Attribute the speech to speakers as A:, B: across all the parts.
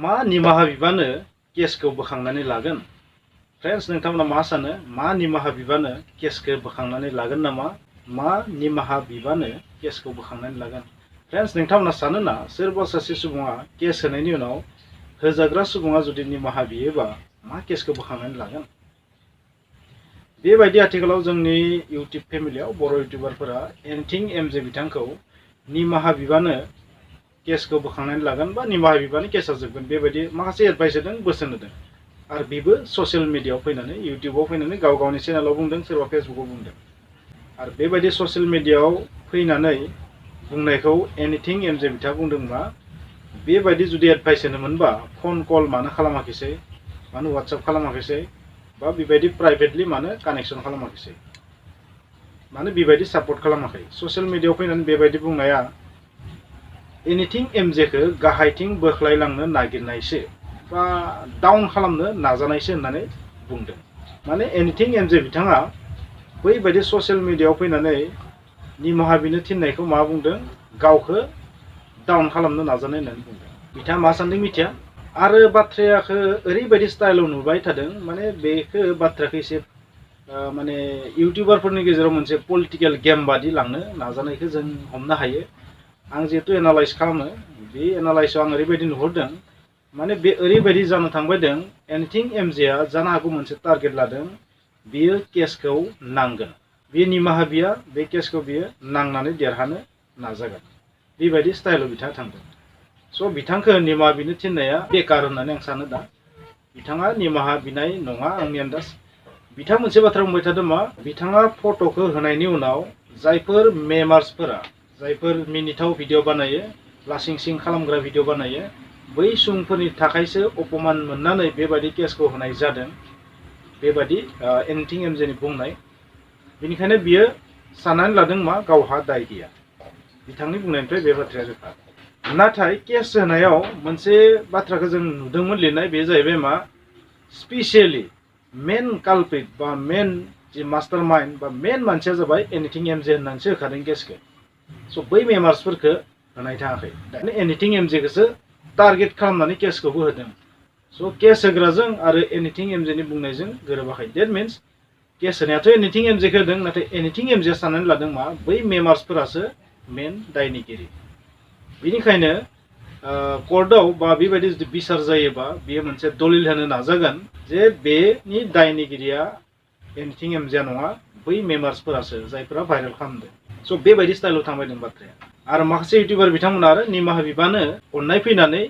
A: मा निमाहा बिबानो केसखौ बोखांनानै लागोन फ्रेन्ड्स नोंथांमोना मा सानो मा निमाहा बिबानो केसखौ बोखांनानै लागोन नामा मा निमाहा बिबानो केसखौ बोखांनानै लागोन फ्रेन्ड्स नोंथांमोना सानो ना सोरबा सासे सुबुङा केस होनायनि उनाव होजाग्रा सुबुङा जुदि निमाहा बियोबा मा केसखौ बोखांनानै लागोन बेबायदि आथिखालाव जोंनि इउटिउब फेमिलियाव बर' इउटिउबारफोरा एनिथिं एमजे बिथांखौ निमाहा बिबानो केसखौ बोखांनानै लागोन बा निमाहा बिबानो केसा जोबगोन बेबायदि माखासे एडभाइस होदों बोसोन होदों आरो बेबो ससियेल मिडियायाव फैनानै इउटिउबाव फैनानै गाव गावनि चेनेलाव बुंदों सोरबा फेसबुकाव बुंदों आरो बेबायदि ससियेल मिडियायाव फैनानै बुंनायखौ एनिथिं एमजे बिथाङा बुंदोंबा बेबायदि जुदि एडभाइस होनो मोनबा फन कल मानो खालामाखैसै मानो वाट्सएप खालामाखैसै बा बेबायदि प्राइभेटलि मानो कानेक्सन खालामाखैसै मानो बेबायदि सापर्ट खालामाखै ससियेल मिडियायाव फैनानै बेबायदि बुंनाया एनिथिं एमजेखौ गाहायथिं बोख्लायलांनो नागिरनायसो बा डाउन खालामनो नाजानायसो होननानै बुंदों माने एनिथिं एमजे बिथाङा बैबायदि ससियेल मिडियायाव फैनानै निमाहा बिनो थिननायखौ मा बुंदों गावखौ डाउन खालामनो नाजानाय होननानै बुंदों बिथाङा मा सानदों मिथिया आरो बाथ्राखौ ओरैबायदि स्टाइलाव नुबाय थादों माने बेखौ बाथ्राखौ एसे माने इउटिउबारफोरनि गेजेराव मोनसे पलिटिकेल गेम बादि लांनो नाजानायखौ जों हमनो हायो आं जिहेतु एनालाइज खालामो बे एनालाइजआव आं ओरैबायदि नुहरदों माने बे ओरैबायदि जानो थांबायदों एनिथिं एमजेआ जानो हागौ मोनसे टारगेट लादों बियो केसखौ नांगोन बे निमाहा बिया बे केसखौ बियो नांनानै देरहानो नाजागोन बेबायदि स्टाइलाव बिथाङा थांदों स' बिथांखौ निमाहा बिनो थिननाया बेकार होननानै आं सानो दा बिथाङा निमाहा बिनाय नङा आंनि आन्दाज बिथाङा मोनसे बाथ्रा बुंबाय थादों मा बिथाङा फट'खौ होनायनि उनाव जायफोर मेमार्सफोरा जायफोर मिनिथाव भिडिअ बानायो लासिं सिं खालामग्रा भिडिअ बानायो बै सुबुंफोरनि थाखायसो अपमान मोननानै बेबायदि केसखौ होनाय जादों बेबायदि एनिथिं एमजेनि बुंनाय बेनिखायनो बियो साननानै लादों मा गावहा दाय गैया बिथांनि बुंनायनिफ्राय बे बाथ्राया रोखा नाथाय केस होनायाव मोनसे बाथ्राखौ जों नुदोंमोन लिरनाय बे जाहैबाय मा स्पेसियेलि मेन कालप्रिट बा मेन जे मास्टार माइन्ड बा मेन मानसिया जाबाय एनिथिं एमजे होननानैसो होखादों केसखौ स' बै मेम्बार्सफोरखौ होनाय थाङाखै एनिथिं एमजेखौसो टारगेट खालामनानै केसखौबो होदों स' केस होग्राजों आरो एनिथिं एमजेनि बुंनायजों गोरोबाखै डेट मिन्स केस होनायाथ' एनिथिं एमजेखौ होदों नाथाय एनिथिं एमजेआ साननानै लादों मा बै मेम्बार्सफोरासो मेन दायनिगिरि बेनिखायनो कर्टआव बा बेबायदि जुदि बिसार जायोबा बेयो मोनसे दलिल होनो नाजागोन जे बेनि दायनिगिरिया एनिथिं एमजेआ नङा बै मेम्बार्सफोरासो जायफोरा भाइरेल खालामदों स' बेबायदि स्टाइलाव थांबायदों बाथ्राया आरो माखासे इउटिउबार बिथांमोना आरो निमाहा बिबानो अननाय फैनानै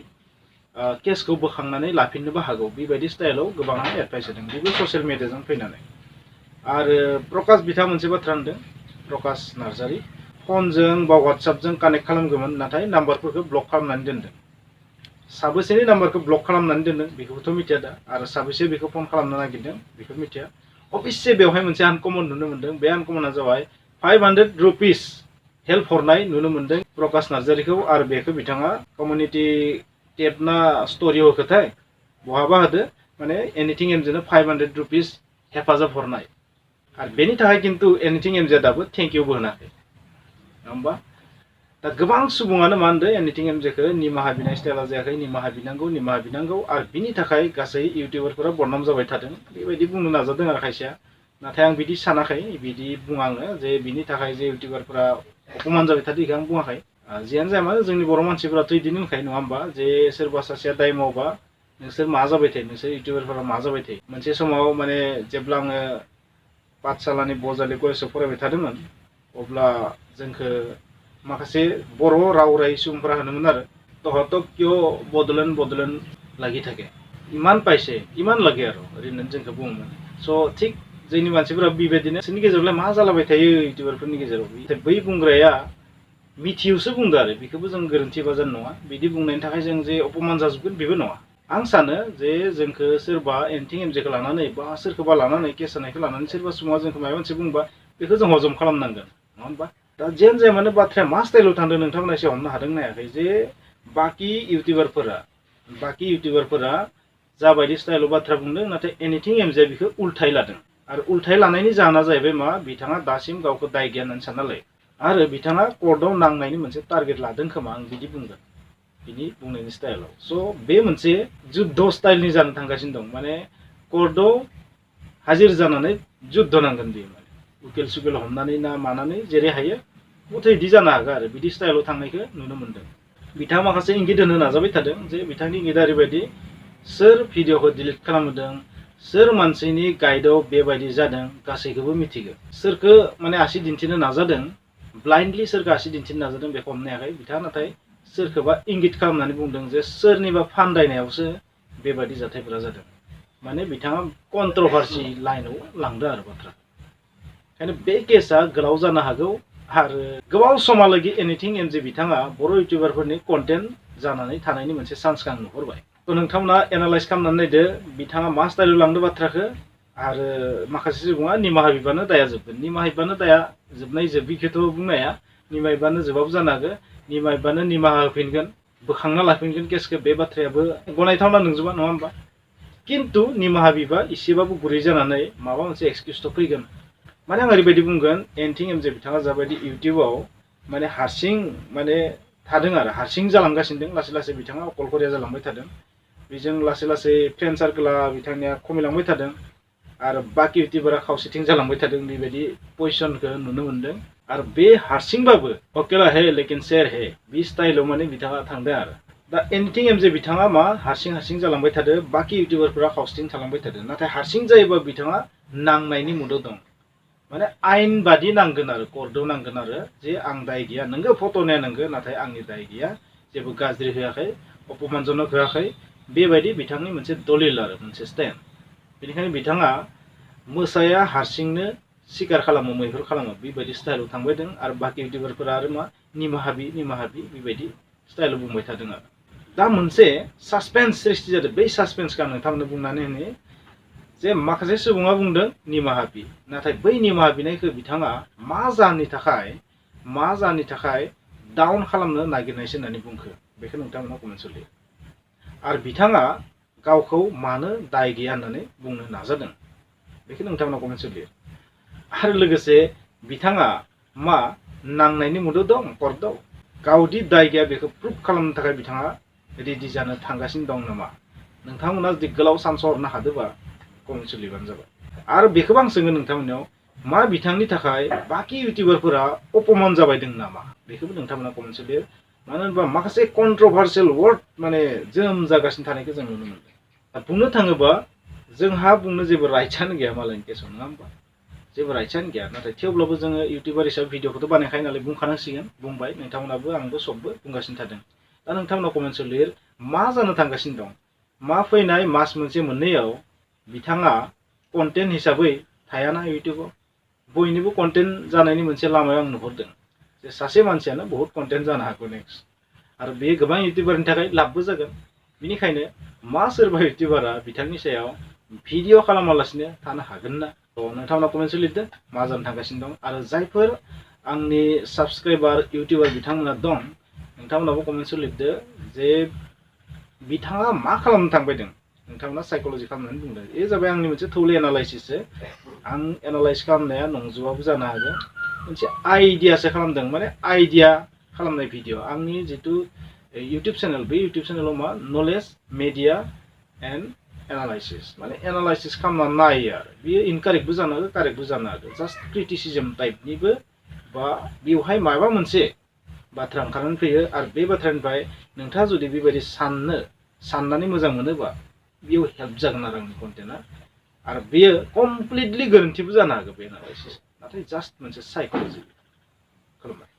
A: केसखौ बोखांनानै लाफिननोबो हागौ बेबायदि स्टाइलाव गोबाङा एडभाइस होदों बेबो ससियेल मिडियाजों फैनानै आरो प्रकाश बिथाङा मोनसे बाथ्रा होनदों प्रकाश नार्जारि फनजों बा वाट्सएपजों कानेक्ट खालामगौमोन नाथाय नाम्बारफोरखौ ब्लक खालामनानै दोनदों साबेसेनि नाम्बारखौ ब्लक खालामनानै दोनदों बेखौथ' मिथिया दा आरो साबेसे बेखौ फन खालामनो नागिरदों बेखौ मिथिया अबयस्से बेवहाय मोनसे आनकमन नुनो मोन्दों बे आनकमना जाबाय 500 रुपिस हेल्प हरनाय नुनो मोन्दों प्रकाश नार्जारिखौ आरो बेखौ बिथाङा कमिउनिटि टेब ना स्ट'रियाव होखोथाय बहाबा होदो माने एनिथिं एमजेनो 500 रुपिस हेफाजाब हरनाय आरो बेनि थाखाय खिन्थु एनिथिं एमजेआ दाबो थेंक इउबो होनाखै नङा होमबा दा गोबां सुबुङानो मा होनदों एनिथिं एमजेखौ निमाहा बिनाय स्टाइला जायाखै निमाहा बिनांगौ आरो बिनि थाखाय गासै इउटिउबारफोरा बदनाम जाबाय थादों बेबायदि बुंनो नाजादों आरो खायसेया नाथाय आं बिदि सानाखै बिदि बुङाङो जे बिनि थाखाय जे इउटिउबारफोरा अपमान जाबाय थादों बेखौ आं बुङाखै जियानो जाया मानो जोंनि बर' मानसिफोराथ' बिदिनो होनखायो नङा होमबा जे सोरबा सासेया दाय मावबा नोंसोर मा जाबाय थायो नोंसोर इउटिउबारफोरा मा जाबाय थायो मोनसे समाव माने जेब्ला आङो पाठशालानि बजालि कलेजाव फरायबाय थादोंमोन अब्ला जोंखौ माखासे बर' राव राय सुबुंफोरा होनोमोन आरो तहतक किय बडलेण्ड লাগি থাকে इमान पाइसे इमान লাগে आरो ओरैनो जोंखौ बुङोमोन स' थिग जोंनि मानसिफोरा बेबायदिनो बिसोरनि गेजेरावलाय मा जालाबाय थायो इउटिउबारफोरनि गेजेराव बै बुंग्राया मिथियोसो बुंदो आरो बेखौबो जों गोरोन्थि बा जानो नङा बिदि बुंनायनि थाखाय जों जे अपमान जाजोबगोन बेबो नङा आं सानो जे जोंखौ सोरबा एनिथिं एमजेखौ लानानै बा सोरखौबा लानानै केस होनायखौ लानानै सोरबा सुबुङा जोंखौ माबा मोनसे बुंबा बेखौ जों हजम खालामनांगोन नङा होमबा दा जेन जाया मानो बाथ्राया मा स्टाइलाव थांदों नोंथांमोना एसे हमनो हादों नायाखै जे बाखि इउटिउबारफोरा जाबायदि स्टाइलाव बाथ्रा बुंदों नाथाय एनिथिं एमजेआ बेखौ उल्थाय लादों आरो उल्थाय लानायनि जाहोना जाहैबाय मा बिथाङा दासिम गावखौ दाय गैया होननानै सानना लायो आरो बिथाङा कर्टआव नांनायनि मोनसे टारगेट लादों खोमा आं बिदि बुंगोन बिनि बुंनायनि स्टाइलाव स' बे मोनसे जुद्ध स्टाइलनि जानो थांगासिनो दं माने कर्टआव हाजिर जानानै जुद्ध नांगोन बेयो माने उकिल सुकिल हमनानै ना मानानै जेरै हायो गथै बिदि जानो हागौ आरो बिदि स्टाइलाव थांनायखौ नुनो मोन्दों बिथाङा माखासे इंगित होनो नाजाबाय थादों जे बिथांनि इंगितआ ओरैबायदि सोर भिडिअखौ डिलिट खालामदों सोर मानसिनि गाइडआव बेबायदि जादों गासैखौबो मिथिगौ सोरखौ माने आसि दिन्थिनो नाजादों ब्लाइन्डलि सोरखौ आसि दिन्थिनो नाजादों बेखौ हमनो हायाखै बिथाङा नाथाय सोरखौबा इंगित खालामनानै बुंदों जे सोरनिबा फान्दायनायावसो बेबायदि जाथायफोरा जादों माने बिथाङा कन्ट्रभार्सि लाइनाव लांदों आरो बाथ्रा ओंखायनो बे केसआ गोलाव जानो हागौ आरो गोबाव समहालागै एनिथिं एमजे बिथाङा बर' इउटिउबारफोरनि कन्टेन्ट जानानै थानायनि मोनसे चान्सखौ आं नुहुरबाय थ' नोंथांमोना एनालाइज खालामनानै नायदो बिथाङा मा स्टाइलाव लांदो बाथ्राखौ आरो माखासे सुबुङा निमाहा बिबानो दाया जोबगोन निमाहा बिबानो दाया जोबनाय जोबिखौथ' बुंनो हाया निमाहा बिबानो जोबाबो जानो हागौ निमाहा बिबानो निमाहा होफिनगोन बोखांना लाफिनगोन केसखौ बे बाथ्रायाबो गनायथावना नंजोबा नङा होमबा खिन्थु निमाहा बिबा एसेबाबो गुरै जानानै माबा मोनसे एक्सकिउसथ' फैगोन माने आं ओरैबायदि बुंगोन एनिथिं एमजे बिथाङा जाबायदि इउटिउबाव माने हारसिं माने थादों आरो हारसिं जालांगासिनो दं लासै लासै बिथाङा अकलखरिया जालांबाय थादों बेजों लासै लासै फ्रेन्ड सार्कोला बिथांनिया खमायलांबाय थादों आरो बाखि इउटिउबारा खावसेथिं जालांबाय थादों बेबायदि पजिसनखौ नुनो मोन्दों आरो बे हारसिंबाबो अकेला हे लेकिन शेर हे बे स्टाइलाव माने बिथाङा थांदों आरो दा एनिथिं एमजे बिथाङा मा हारसिं हारसिं जालांबाय थादों बाखि इउटिउबारफोरा खावसेथिं थालांबाय थादों नाथाय हारसिं जायोबा बिथाङा नांनायनि मुदाव दं माने आयेन बादि नांगोन आरो कर्टआव नांगोन आरो जे आं दाय गैया नोंगो फट' नाया नोंगो नाथाय आंनि दाय गैया जेबो गाज्रि होआखै अपमानजनक होआखै बेबायदि बिथांनि मोनसे दलिल आरो मोनसे स्टेन्ड बेनिखायनो बिथाङा मोसाया हारसिंनो सिकार खालामो मैहुर खालामो बेबायदि स्टाइलाव थांबाय दं आरो बाखि इउटिउबारफोरा आरो मा निमाहा बि बेबायदि स्टाइलाव बुंबाय थादों आरो दा मोनसे सासपेन्स सृष्टि जादों बै सासपेन्सखौ आं नोंथांमोननो बुंनानै होनि जे माखासे सुबुङा बुंदों निमाहा बि नाथाय बै निमाहा बिनायखौ बिथाङा मा जाहोननि थाखाय डाउन खालामनो नागिरनायसो होननानै बुंखो बेखौ नोंथांमोना कमेन्टआव लिर आरो बिथाङा गावखौ मानो दाय गैया होननानै बुंनो नाजादों बेखौ नोंथांमोना कमेन्टआव लिर आरो लोगोसे बिथाङा मा नांनायनि मुदाव दं कर्टआव गावदि दाय गैया बेखौ प्रुफ खालामनो थाखाय बिथाङा रेडि जानो थांगासिनो दं नामा नोंथांमोना जुदि गोलाव सान्स हरनो हादोंबा कमेन्टआव लिरबानो जाबाय आरो बेखौबो आं सोंगोन नोंथांमोननियाव मा बिथांनि थाखाय बाखि इउटिउबारफोरा अपमान जाबाय दं नामा बेखौबो नोंथांमोना कमेन्टआव लिर मानो होनबा माखासे कन्ट्रभार्सियेल वर्ड माने जोम जागासिनो थानायखौ जों नुनो मोनदों दा बुंनो थाङोबा जोंहा बुंनो जेबो राइट्सआनो गैया मालायनि केसआव नङा होमबा जेबो राइट्सआनो गैया नाथाय थेवब्लाबो जोङो इउटिउबार हिसाबै भिडिअखौथ' बानायखायो नालाय बुंखानांसिगोन बुंबाय नोंथांमोनाबो आंबो सबबो बुंगासिनो थादों दा नोंथांमोना कमेन्टआव लिर मा जानो थांगासिनो दं मा फैनाय मास मोनसे मोननैयाव बिथाङा कन्टेन्ट हिसाबै थायाना इउटिउबाव बयनिबो कन्टेन्ट जानायनि मोनसे लामायाव आं नुहुरदों जे सासे मानसियानो बहुत कन्टेन्ट जानो हागौ नेक्स्ट आरो बे गोबां इउटिउबारनि थाखाय लाबबो जागोन बेनिखायनो मा सोरबा इउटिउबारा बिथांनि सायाव भिडिअ खालामालासिनो थानो हागोन ना नोंथांमोना कमेन्टआव लिरदो मा जानो थांगासिनो दं आरो जायफोर आंनि साबस्क्राइबार इउटिउबार बिथांमोना दं नोंथांमोनाबो कमेन्टआव लिरदो जे बिथाङा मा खालामनो थांबाय दं नोंथांमोना साइक'लजि खालामनानै बुंदों बे जाबाय आंनि मोनसे थौले एनालाइसिससो आं एनालाइज खालामनाया नंजोबाबो जानो हागौ मोनसे आइडियासो खालामदों माने आइडिया खालामनाय भिडिअ आंनि जितु इउटिउब चेनेल बे इउटिउब चेनेलाव मा नलेज मिडिया एन्ड एनालाइसिस माने एनालाइसिस खालामनानै नायो आरो बियो इनकारेक्टबो जानो हागौ कारेक्टबो जानो हागौ जास्ट क्रिटिसिजम टाइपनिबो बा बेवहाय माबा मोनसे बाथ्रा ओंखारनानै फैयो आरो बे बाथ्रानिफ्राय नोंथाङा जुदि बेबायदि साननानै मोजां मोनोबा बेयाव हेल्प जागोन आरो आंनि कन्टेन्टआ आरो बेयो कमप्लिटलि गोरोन्थिबो जानो हागौ बे एनालाइसिस नाथाय जास्ट मोनसे साइक'लजि खालामबाय